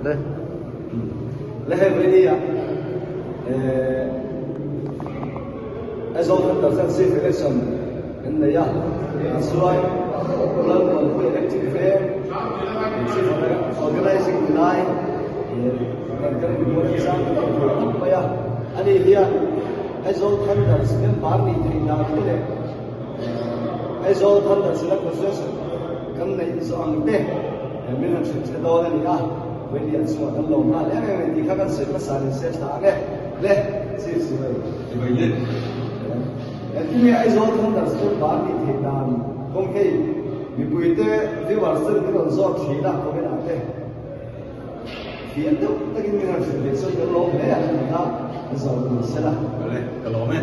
Le. Le hei vawinia Aizawl Thunder chuan Chief Election kan nei a, tichuan Lalmuanpuii Electric Veng Chief Organizing ni lai kan mipui zang tak tak mai a, ani hian Aizawl Thunders member nih theih dan te leh Aizawl Thunders ina possession kan neih zawh ang te min han hrilh che dawn a ni a, Vawinia chhuah kan lo nghal em em tih kha kan sawi hmasa ni se thla ang e, le chief sipai. Sipai le. Engtin nge Aizawl Thunders member nih theih dan kawng hei mipuite viewers ten min rawn zawt thin a comment ah te. Thiam deuh takin min han hrilh ve chuan ka lawm hle a ni kha a zawh ni se la. Awle, ka lawm e.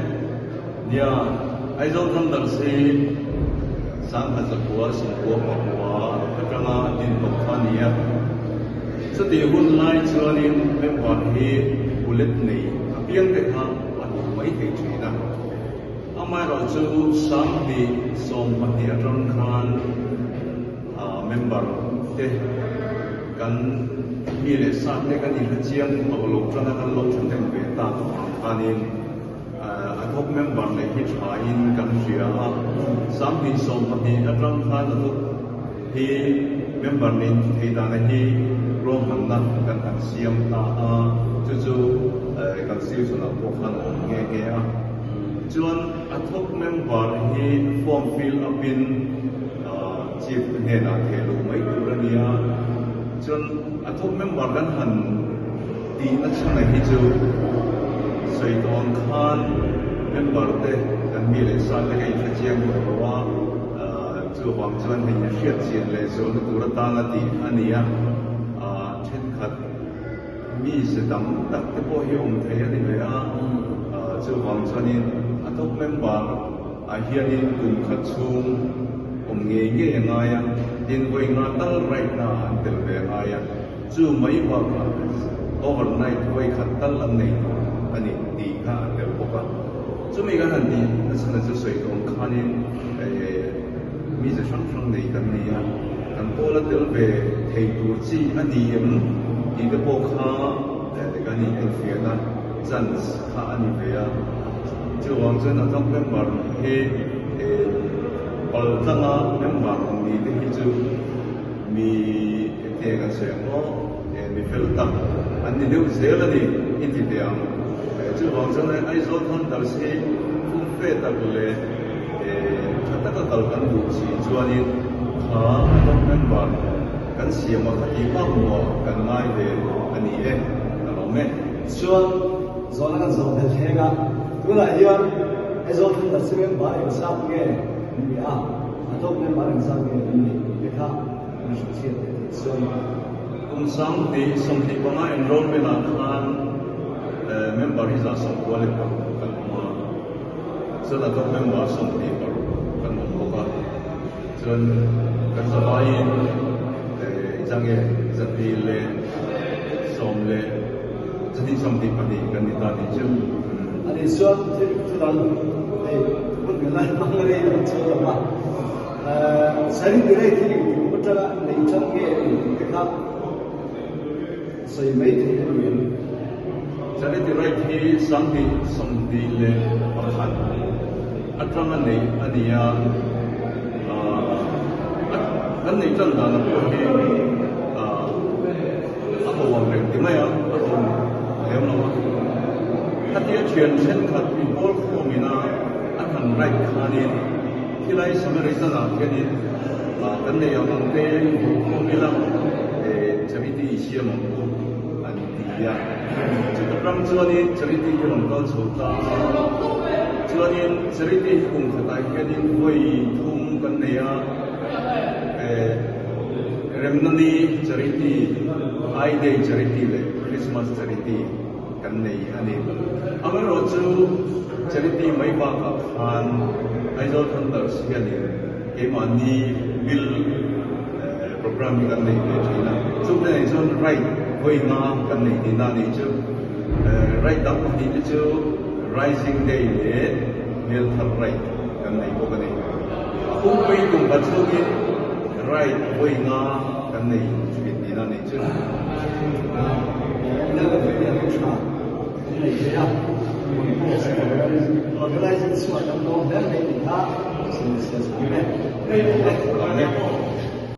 Nia, Aizawl Thunders hi Sangha Zakua Sumkua Pakua atanga a din tawh kha a ni a. Chutih hun lai chuanin member hi bullet nei apiang te kha a hmuh mai thei thin a. Amaherawhchu 2012 atang khan Member te kan mi leh sa te kan inhre chiang tawh lo tana kan lo thahnem ve tak avang khanin a thawk member leh hi thain kan hria a. 2012 atang khan a thawk hi member nih thei dana hi ruahmanna kan han siam ta a, chu chu kan season-ah pawh khan a awm nghe nghe a. Chuan a thawk member hi form fill up-in Chief hnenah theh luh mai tur a ni a, chuan a thawk member kan han tihna chhana hi chu sawi tawh ang khan member te kan mi leh sa te ka inhre chiang tawh lo a, chuvang chuan hei a hriat chian leh zualna tur atana tih a ni a, thenkhat mi ze tam tak te pawh hi awm thei a ni ve a, chuvang chuanin a thawk member Ah hianin kum khat chhung awm ngei ngei a ngai a, tin vawi nga tal right na ah an tel ve a ngai a, chu mai bakah overnight vawi khat tal an nei tur a ni tih kha a tel bawk a. Chumi kan han tih nachhan chu sawi tawng khanin mize hrang hrang nei kan ni a, kan pawla tel ve thei tur chi a ni em tih te pawh kha kan inenfiahna chance kha a ni ve a. Chuvang chuan a top member hi paltlanga member ang ni te hi chu mi enge kan sawi ang aw, mi fel tak an ni deuh zel a ni i ti teh ang. Chuvang chuan Aizawl Thunders hi fumfe tak leh tha taka kal kan duh si chuanin kha a top member kan siam a kha tih bak maw kan ngai ve a ni e, ka lawm e. Chuan Zawhna kan zawh belh thleng a, tunah hian Aizawl Thunder chu member engzat nge an nih a, a tawk member engzat nge an nih tih te kha kan hrilh chhiat leh theih chuan. Kum 2025 enrollment ah khan member hi 96 kan awm a, chuan a tawk member 26 kan awm bawk a, chuan kan zavaiin engzat nge 210 leh Chutih 22 kan ni ta tih chu. Ani chuan thil chu dang hei hun kan la hmang rei lo chu a awm a. Charity rate hi engtik atanga nei tan nge a ni tih te kha sawi mai thei a ni em? Charity rate hi 2021 atanga nei a ni a, kan neih tan dana pawh hi A ho ang reng ti mai a, a ho lem lo a. Khatia thian thenkhat inpawl khawmin a an han write khanin khilai Samaritan ah khianin kan nei ang ang te hmuh khawm ila charity i siam ang u an ti a. Chuta ram chuanin charity hi rawn kal chho ta a, chuanin charity hi kum khatah hianin vawi thum kan nei a. Remna ni Charity, I Day Charity leh Christmas Charity kan nei a ni. Amaherawhchu Charity mai bakah khan Aizawl Thunders hianin keimahni bill program hi kan nei ve thin a. Chung te nei chuan right vawi nga kan nei tihna a nih chu. Right dang pahnih te chu Rising Day leh Hmelthar Right kan nei bawk a ni. A pumpuiin kum khat chhungin right vawi nga kan nei thin tihna a nih chu. a, Organizing chhuah kan lawm hle mai tih kha sin sia chhang e.